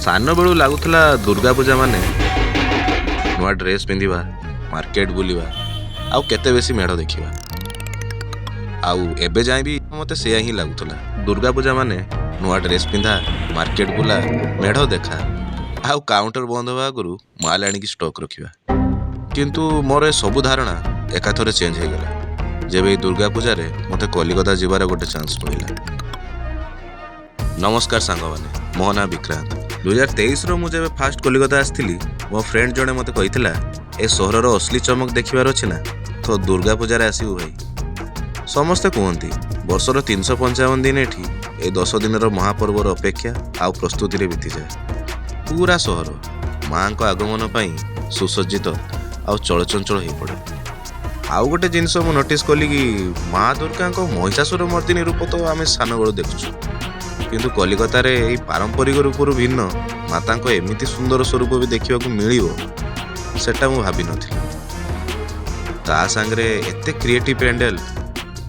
ସାନବେଳୁ ଲାଗୁଥିଲା ଦୁର୍ଗା ପୂଜା ମାନେ ନୂଆ ଡ୍ରେସ୍ ପିନ୍ଧିବା, ମାର୍କେଟ ବୁଲିବା ଆଉ କେତେ ବେଶୀ ମେଢ଼ ଦେଖିବା। ଆଉ ଏବେ ଯାଏଁ ବି ମୋତେ ସେୟା ହିଁ ଲାଗୁଥିଲା। ଦୁର୍ଗା ପୂଜା ମାନେ ନୂଆ ଡ୍ରେସ୍ ପିନ୍ଧା, ମାର୍କେଟ ବୁଲା, ମେଢ଼ ଦେଖା ଆଉ କାଉଣ୍ଟର ବନ୍ଦ ହେବା ଆଗରୁ ମାଲ ଆଣିକି ଷ୍ଟକ୍ ରଖିବା। କିନ୍ତୁ ମୋର ଏ ସବୁ ଧାରଣା ଏକାଥରେ ଚେଞ୍ଜ ହେଇଗଲା, ଯେବେ ଏଇ ଦୁର୍ଗା ପୂଜାରେ ମୋତେ କଲିକତା ଯିବାର ଗୋଟେ ଚାନ୍ସ ମିଳିଲା। ନମସ୍କାର ସାଙ୍ଗମାନେ, ମୋ ନାଁ ବିକ୍ରାନ୍ତ। 2023ର ମୁଁ ଯେବେ ଫାଷ୍ଟ କଲିକତା ଆସିଥିଲି, ମୋ ଫ୍ରେଣ୍ଡ ଜଣେ ମୋତେ କହିଥିଲା, "ଏ ସହରର ଅସଲି ଚମକ ଦେଖିବାର ଅଛି ନା, ତ ଦୁର୍ଗା ପୂଜାରେ ଆସିବୁ ଭାଇ।" ସମସ୍ତେ କୁହନ୍ତି, ବର୍ଷର 355 ଦିନ ଏଠି ଏ 10 ଦିନର ମହାପର୍ବର ଅପେକ୍ଷା ଆଉ ପ୍ରସ୍ତୁତିରେ ବିତିଯାଏ। ପୁରା ସହର ମାଙ୍କ ଆଗମନ ପାଇଁ ସୁସଜ୍ଜିତ ଆଉ ଚଳଚଞ୍ଚଳ ହୋଇପଡ଼େ। ଆଉ ଗୋଟେ ଜିନିଷ ମୁଁ ନୋଟିସ୍ କଲି କି ମା ଦୁର୍ଗାଙ୍କ ମହିଷାସୁର ମର୍ଦ୍ଦିନୀ ରୂପ ତ ଆମେ ସାନବେଳୁ ଦେଖୁଛୁ, କିନ୍ତୁ କଲିକତାରେ ଏଇ ପାରମ୍ପରିକ ରୂପରୁ ଭିନ୍ନ ମାତାଙ୍କ ଏମିତି ସୁନ୍ଦର ସ୍ୱରୂପ ବି ଦେଖିବାକୁ ମିଳିବ, ସେଟା ମୁଁ ଭାବିନଥିଲି। ତା ସାଙ୍ଗରେ ଏତେ କ୍ରିଏଟିଭ୍ ପ୍ୟାଣ୍ଡେଲ,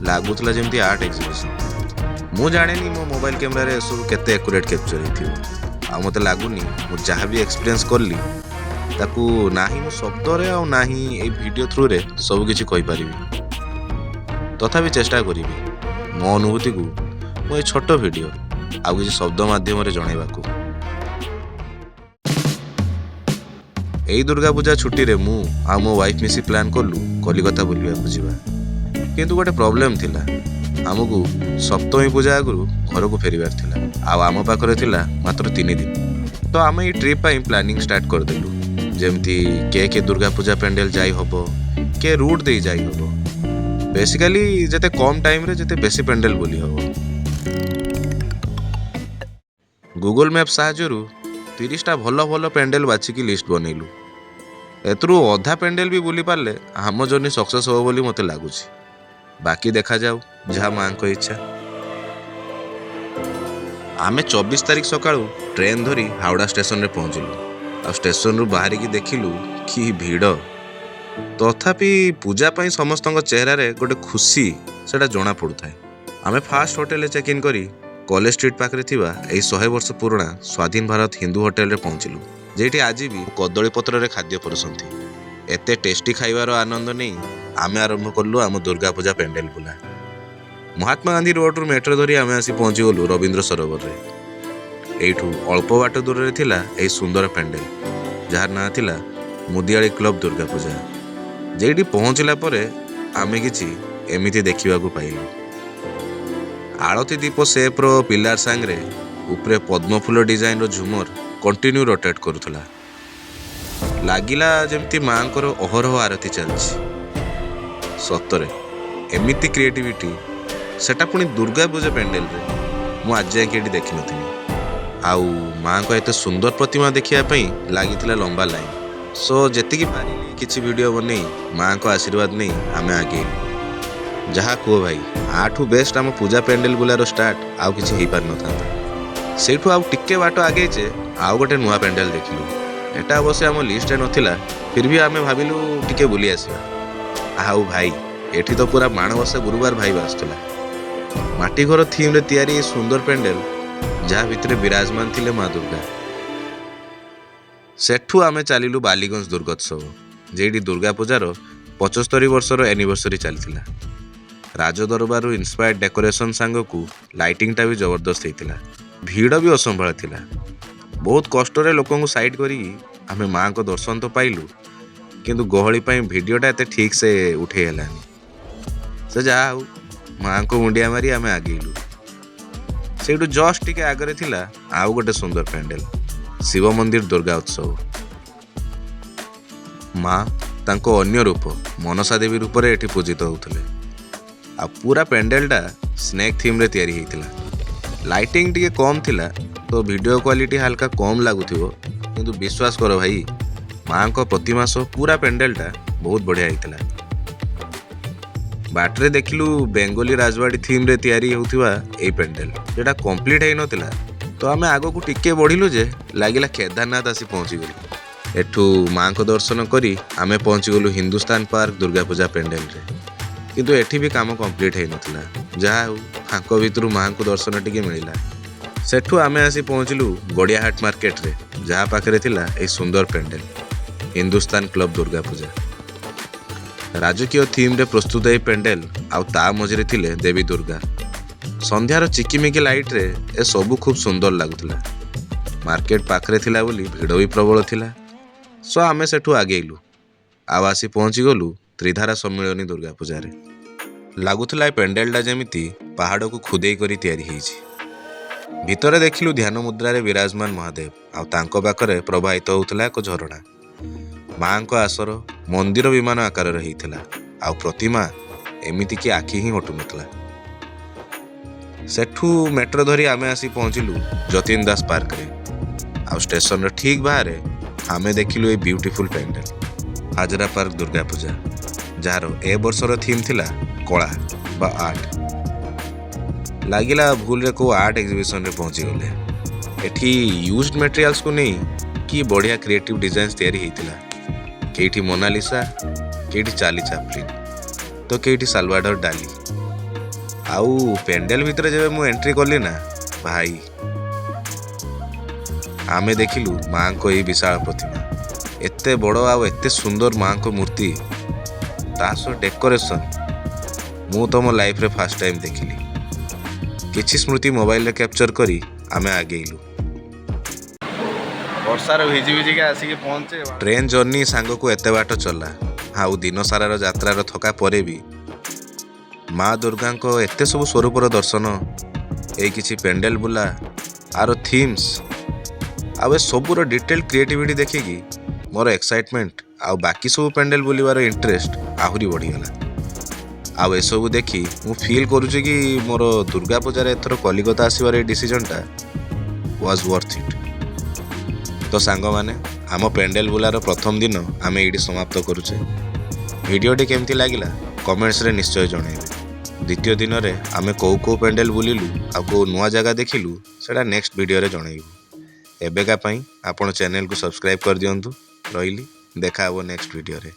ଲାଗୁଥିଲା ଯେମିତି ଆର୍ଟ ଏକ୍ଜିବିସନ୍। ମୁଁ ଜାଣେନି ମୋ ମୋବାଇଲ କ୍ୟାମେରାରେ ଏସବୁ କେତେ ଆକୁରେଟ୍ କ୍ୟାପଚର୍ ହେଇଥିବ। ଆଉ ମୋତେ ଲାଗୁନି ମୁଁ ଯାହା ବି ଏକ୍ସପିରିଏନ୍ସ କଲି, ତାକୁ ନାହିଁ ମୁଁ ଶବ୍ଦରେ ଆଉ ନାହିଁ ଏଇ ଭିଡ଼ିଓ ଥ୍ରୁରେ ସବୁ କିଛି କହିପାରିବି। ତଥାପି ଚେଷ୍ଟା କରିବି ମୋ ଅନୁଭୂତିକୁ ମୁଁ ଏଇ ଛୋଟ ଭିଡ଼ିଓ ଆଉ କିଛି ଶବ୍ଦ ମାଧ୍ୟମରେ ଜଣାଇବାକୁ। ଏଇ ଦୁର୍ଗା ପୂଜା ଛୁଟିରେ ମୁଁ ଆଉ ମୋ ୱାଇଫ୍ ମିଶି ପ୍ଲାନ୍ କଲୁ କଲିକତା ବୁଲିବାକୁ ଯିବା। କିନ୍ତୁ ଗୋଟେ ପ୍ରୋବ୍ଲେମ୍ ଥିଲା। ଆମକୁ ସପ୍ତମୀ ପୂଜା ଆଗରୁ ଘରକୁ ଫେରିବାର ଥିଲା ଆଉ ଆମ ପାଖରେ ଥିଲା ମାତ୍ର 3 ଦିନ। ତ ଆମେ ଏଇ ଟ୍ରିପ୍ ପାଇଁ ପ୍ଲାନିଂ ଷ୍ଟାର୍ଟ କରିଦେଲୁ, ଯେମିତି କେ କେ ଦୁର୍ଗା ପୂଜା ପ୍ୟାଣ୍ଡେଲ ଯାଇ ହବ, କେ ରୁଟ୍ ଦେଇ ଯାଇ ହବ, ବେସିକାଲି ଯେତେ କମ୍ ଟାଇମ୍ରେ ଯେତେ ବେଶୀ ପ୍ୟାଣ୍ଡେଲ ବୁଲି ହବ। ଗୁଗଲ ମ୍ୟାପ୍ ସାହାଯ୍ୟରୁ 30ଟା ଭଲ ଭଲ ପ୍ୟାଣ୍ଡେଲ ବାଛିକି ଲିଷ୍ଟ ବନେଇଲୁ। ଏଥିରୁ ଅଧା ପ୍ୟାଣ୍ଡେଲ ବି ବୁଲି ପାରିଲେ ଆମ ଜର୍ଣ୍ଣି ସକ୍ସେସ୍ ହେବ ବୋଲି ମୋତେ ଲାଗୁଛି। ବାକି ଦେଖାଯାଉ, ଯାହା ମାଙ୍କ ଇଚ୍ଛା। ଆମେ 24 ତାରିଖ ସକାଳୁ ଟ୍ରେନ୍ ଧରି ହାୱଡ଼ା ଷ୍ଟେସନରେ ପହଞ୍ଚିଲୁ। ଆଉ ଷ୍ଟେସନରୁ ବାହାରିକି ଦେଖିଲୁ କି ଭିଡ଼! ତଥାପି ପୂଜା ପାଇଁ ସମସ୍ତଙ୍କ ଚେହେରାରେ ଗୋଟେ ଖୁସି, ସେଟା ଜଣା ପଡ଼ୁଥାଏ। ଆମେ ଫାଷ୍ଟ ହୋଟେଲରେ ଚେକ୍ ଇନ୍ କରି କଲେଜ ଷ୍ଟ୍ରିଟ୍ ପାଖରେ ଥିବା ଏହି 100 ବର୍ଷ ପୁରୁଣା ସ୍ୱାଧୀନ ଭାରତ ହିନ୍ଦୁ ହୋଟେଲରେ ପହଞ୍ଚିଲୁ, ଯେଉଁଠି ଆଜି ବି କଦଳୀ ପତ୍ରରେ ଖାଦ୍ୟ ପରସନ୍ତି। ଏତେ ଟେଷ୍ଟି ଖାଇବାର ଆନନ୍ଦ ନେଇ ଆମେ ଆରମ୍ଭ କଲୁ ଆମ ଦୁର୍ଗା ପୂଜା ପ୍ୟାଣ୍ଡେଲ ବୁଲା। ମହାତ୍ମା ଗାନ୍ଧୀ ରୋଡରୁ ମେଟ୍ରୋ ଧରି ଆମେ ଆସି ପହଞ୍ଚିଗଲୁ ରବୀନ୍ଦ୍ର ସରୋବରରେ। ଏଇଠୁ ଅଳ୍ପ ବାଟ ଦୂରରେ ଥିଲା ଏହି ସୁନ୍ଦର ପ୍ୟାଣ୍ଡେଲ, ଯାହାର ନାଁ ଥିଲା ମୁଦିଆଳି କ୍ଲବ ଦୁର୍ଗା ପୂଜା। ଯେଉଁଠି ପହଞ୍ଚିଲା ପରେ ଆମେ କିଛି ଏମିତି ଦେଖିବାକୁ ପାଇଲୁ। ଆଳତି ଦୀପ ସେପ୍ର ପିଲାର ସାଙ୍ଗରେ ଉପରେ ପଦ୍ମଫୁଲ ଡିଜାଇନର ଝୁମର କଣ୍ଟିନ୍ୟୁ ରୋଟେଟ୍ କରୁଥିଲା। ଲାଗିଲା ଯେମିତି ମାଙ୍କର ଅହରହ ଆରତି ଚାଲିଛି। ସତରେ ଏମିତି କ୍ରିଏଟିଭିଟି, ସେଟା ପୁଣି ଦୁର୍ଗା ପୂଜା ପ୍ୟାଣ୍ଡେଲରେ, ମୁଁ ଆଜି ଯାଏଁ ଏଠି ଦେଖିନଥିଲି। ଆଉ ମାଙ୍କ ଏତେ ସୁନ୍ଦର ପ୍ରତିମା ଦେଖିବା ପାଇଁ ଲାଗିଥିଲା ଲମ୍ବା ଲାଇନ୍। ସୋ ଯେତିକି ପାରିଲି କିଛି ଭିଡ଼ିଓ ବନେଇ, ମାଙ୍କ ଆଶୀର୍ବାଦ ନେଇ ଆମେ ଆଗେଇଲୁ। ଯାହା କୁହ ଭାଇ, ୟାଠୁ ବେଷ୍ଟ ଆମ ପୂଜା ପ୍ୟାଣ୍ଡେଲ ବୁଲାର ଷ୍ଟାର୍ଟ ଆଉ କିଛି ହେଇପାରିନଥାନ୍ତା। ସେଇଠୁ ଆଉ ଟିକେ ବାଟ ଆଗେଇଛେ, ଆଉ ଗୋଟେ ନୂଆ ପ୍ୟାଣ୍ଡେଲ ଦେଖିଲୁ। ଏଟା ଅବଶ୍ୟ ଆମ ଲିଷ୍ଟରେ ନଥିଲା, ଫିର୍ ବି ଆମେ ଭାବିଲୁ ଟିକେ ବୁଲି ଆସିବା। ଆଉ ଭାଇ, ଏଠି ତ ପୁରା ମାଣବସା ଗୁରୁବାର ଭାଇବ ଆସୁଥିଲା। ମାଟି ଘର ଥିମ୍ରେ ତିଆରି ଏ ସୁନ୍ଦର ପ୍ୟାଣ୍ଡେଲ, ଯାହା ଭିତରେ ବିରାଜମାନ ଥିଲେ ମା ଦୁର୍ଗା। ସେଠୁ ଆମେ ଚାଲିଲୁ ବାଲିଗଞ୍ଜ ଦୁର୍ଗୋତ୍ସବ, ଯେଉଁଠି ଦୁର୍ଗା ପୂଜାର 75 ବର୍ଷର ଆନିଭର୍ସରୀ ଚାଲିଥିଲା। ରାଜଦରବାରରୁ ଇନ୍ସପାୟାର୍ଡ ଡେକୋରେସନ୍ ସାଙ୍ଗକୁ ଲାଇଟିଂଟା ବି ଜବରଦସ୍ତ ହେଇଥିଲା। ଭିଡ଼ ବି ଅସମ୍ଭାଳ ଥିଲା। ବହୁତ କଷ୍ଟରେ ଲୋକଙ୍କୁ ସାଇଡ୍ କରିକି ଆମେ ମାଙ୍କ ଦର୍ଶନ ତ ପାଇଲୁ, କିନ୍ତୁ ଗହଳି ପାଇଁ ଭିଡ଼ିଓଟା ଏତେ ଠିକ୍ ସେ ଉଠେଇ ହେଲାନି। ସେ ଯାହା ହଉ, ମାଙ୍କୁ ମୁଣ୍ଡିଆ ମାରି ଆମେ ଆଗେଇଲୁ। ସେଇଠୁ ଜଷ୍ଟ ଟିକେ ଆଗରେ ଥିଲା ଆଉ ଗୋଟେ ସୁନ୍ଦର ପ୍ୟାଣ୍ଡେଲ, ଶିବ ମନ୍ଦିର ଦୁର୍ଗା ଉତ୍ସବ। ମା ତାଙ୍କ ଅନ୍ୟ ରୂପ ମନସା ଦେବୀ ରୂପରେ ଏଠି ପୂଜିତ ହେଉଥିଲେ। ଆଉ ପୁରା ପ୍ୟାଣ୍ଡେଲଟା ସ୍ନେକ୍ ଥିମ୍ରେ ତିଆରି ହେଇଥିଲା। ଲାଇଟିଂ ଟିକେ କମ୍ ଥିଲା, ତ ଭିଡ଼ିଓ କ୍ୱାଲିଟି ହାଲକା କମ୍ ଲାଗୁଥିବ, କିନ୍ତୁ ବିଶ୍ୱାସ କର ଭାଇ, ମାଙ୍କ ପ୍ରତିମା ସହ ପୁରା ପ୍ୟାଣ୍ଡେଲଟା ବହୁତ ବଢ଼ିଆ ହେଇଥିଲା। ବାଟରେ ଦେଖିଲୁ ବେଙ୍ଗଲୀ ରାଜବାଡ଼ି ଥିମ୍ରେ ତିଆରି ହେଉଥିବା ଏଇ ପ୍ୟାଣ୍ଡେଲ, ଯେଟା କମ୍ପ୍ଲିଟ୍ ହେଇନଥିଲା। ତ ଆମେ ଆଗକୁ ଟିକେ ବଢ଼ିଲୁ ଯେ ଲାଗିଲା କେଦାରନାଥ ଆସି ପହଞ୍ଚିଗଲୁ। ଏଠୁ ମାଙ୍କ ଦର୍ଶନ କରି ଆମେ ପହଞ୍ଚିଗଲୁ ହିନ୍ଦୁସ୍ତାନ ପାର୍କ ଦୁର୍ଗା ପୂଜା ପ୍ୟାଣ୍ଡେଲରେ। କିନ୍ତୁ ଏଠି ବି କାମ କମ୍ପ୍ଲିଟ୍ ହେଇନଥିଲା। ଯାହା ହେଉ, ଫାଙ୍କ ଭିତରୁ ମାଙ୍କୁ ଦର୍ଶନ ଟିକେ ମିଳିଲା। ସେଠୁ ଆମେ ଆସି ପହଞ୍ଚିଲୁ ଗଡ଼ିଆହାଟ ମାର୍କେଟରେ, ଯାହା ପାଖରେ ଥିଲା ଏହି ସୁନ୍ଦର ପେଣ୍ଡେଲ, ହିନ୍ଦୁସ୍ତାନ କ୍ଲବ ଦୁର୍ଗା ପୂଜା। ରାଜକୀୟ ଥିମ୍ରେ ପ୍ରସ୍ତୁତ ଏହି ପେଣ୍ଡେଲ ଆଉ ତା ମଝିରେ ଥିଲେ ଦେବୀ ଦୁର୍ଗା। ସନ୍ଧ୍ୟାର ଚିକିମିକି ଲାଇଟ୍ରେ ଏସବୁ ଖୁବ୍ ସୁନ୍ଦର ଲାଗୁଥିଲା। ମାର୍କେଟ ପାଖରେ ଥିଲା ବୋଲି ଭିଡ଼ ବି ପ୍ରବଳ ଥିଲା। ସୋ ଆମେ ସେଠୁ ଆଗେଇଲୁ ଆଉ ଆସି ପହଞ୍ଚିଗଲୁ ତ୍ରିଧାରା ସମ୍ମିଳନୀ ଦୁର୍ଗା ପୂଜାରେ। ଲାଗୁଥିଲା ଏ ପେଣ୍ଡେଲଟା ଯେମିତି ପାହାଡ଼କୁ ଖୁଦେଇ କରି ତିଆରି ହେଇଛି। ଭିତରେ ଦେଖିଲୁ ଧ୍ୟାନ ମୁଦ୍ରାରେ ବିରାଜମାନ ମହାଦେବ ଆଉ ତାଙ୍କ ପାଖରେ ପ୍ରବାହିତ ହେଉଥିଲା ଏକ ଝରଣା। ମାଙ୍କ ଆସର ମନ୍ଦିର ବିମାନ ଆକାରରେ ହେଇଥିଲା ଆଉ ପ୍ରତିମା ଏମିତିକି ଆଖି ହିଁ ହଟୁନଥିଲା। ସେଠୁ ମେଟ୍ରୋ ଧରି ଆମେ ଆସି ପହଞ୍ଚିଲୁ ଯତୀନ ଦାସ ପାର୍କରେ ଆଉ ଷ୍ଟେସନର ଠିକ୍ ବାହାରେ ଆମେ ଦେଖିଲୁ ଏଇ ବ୍ୟୁଟିଫୁଲ୍ ପ୍ୟାଣ୍ଡେଲ, ହାଜରା ପାର୍କ ଦୁର୍ଗା ପୂଜା, ଯାହାର ଏ ବର୍ଷର ଥିମ୍ ଥିଲା କଳା ବା ଆର୍ଟ। ଲାଗିଲା ଭୁଲରେ କେଉଁ ଆର୍ଟ ଏକ୍ଜିବିସନରେ ପହଞ୍ଚିଗଲେ। ଏଠି ୟୁଜ୍ଡ ମେଟେରିଆଲ୍ସକୁ ନେଇ କି ବଢ଼ିଆ କ୍ରିଏଟିଭ୍ ଡିଜାଇନ୍ସ ତିଆରି ହେଇଥିଲା। କେଇଠି ମୋନାଲିସା, କେଇଠି ଚାର୍ଲି ଚାପ୍ଲିନ୍ ତ କେଇଠି ସାଲଭାଡର ଡାଲି। ଆଉ ପେଣ୍ଡେଲ ଭିତରେ ଯେବେ ମୁଁ ଏଣ୍ଟ୍ରି କଲି ନା ଭାଇ, ଆମେ ଦେଖିଲୁ ମାଙ୍କ ଏଇ ବିଶାଳ ପ୍ରତିମା। ଏତେ ବଡ଼ ଆଉ ଏତେ ସୁନ୍ଦର ମାଙ୍କ ମୂର୍ତ୍ତି, ତା ସହ ଡେକୋରେସନ୍ ମୁଁ ତ ମୋ ଲାଇଫରେ ଫାର୍ଷ୍ଟ ଟାଇମ୍ ଦେଖିଲି। କିଛି ସ୍ମୃତି ମୋବାଇଲରେ କ୍ୟାପଚର କରି ଆମେ ଆଗେଇଲୁ। ବର୍ଷାରେ ଭିଜି ଭିଜିକି ଆସିକି ପହଞ୍ଚେ। ଟ୍ରେନ୍ ଜର୍ଣ୍ଣି ସାଙ୍ଗକୁ ଏତେ ବାଟ ଚଲା ଆଉ ଦିନ ସାରାର ଯାତ୍ରାର ଥକା ପରେ ବି ମା ଦୁର୍ଗାଙ୍କ ଏତେ ସବୁ ସ୍ୱରୂପର ଦର୍ଶନ, ଏଇ କିଛି ପେଣ୍ଡେଲ ବୁଲା, ଆର ଥିମ୍ସ ଆଉ ଏ ସବୁର ଡିଟେଲ୍ କ୍ରିଏଟିଭିଟି ଦେଖିକି ମୋର ଏକ୍ସାଇଟମେଣ୍ଟ ଆଉ ବାକି ସବୁ ପେଣ୍ଡେଲ ବୁଲିବାର ଇଣ୍ଟରେଷ୍ଟ ଆହୁରି ବଢ଼ିଗଲା। ଆଉ ଏସବୁ ଦେଖି ମୁଁ ଫିଲ୍ କରୁଛି କି ମୋର ଦୁର୍ଗା ପୂଜାରେ ଏଥର କଲିକତା ଆସିବାର ଏଇ ଡିସିଜନଟା ୱାଜ୍ ୱର୍ଥ ଇଟ୍। ତ ସାଙ୍ଗମାନେ, ଆମ ପେଣ୍ଡେଲ ବୁଲାର ପ୍ରଥମ ଦିନ ଆମେ ଏଇଠି ସମାପ୍ତ କରୁଛେ। ଭିଡ଼ିଓଟି କେମିତି ଲାଗିଲା, କମେଣ୍ଟସରେ ନିଶ୍ଚୟ ଜଣାଇବେ। ଦ୍ୱିତୀୟ ଦିନରେ ଆମେ କେଉଁ କେଉଁ ପେଣ୍ଡେଲ ବୁଲିଲୁ ଆଉ କେଉଁ ନୂଆ ଜାଗା ଦେଖିଲୁ, ସେଇଟା ନେକ୍ସଟ ଭିଡ଼ିଓରେ ଜଣାଇବୁ। ଏବେକା ପାଇଁ ଆପଣ ଚ୍ୟାନେଲକୁ ସବସ୍କ୍ରାଇବ୍ କରିଦିଅନ୍ତୁ। ରହିଲି, ଦେଖା ହେବ ନେକ୍ସଟ ଭିଡ଼ିଓରେ।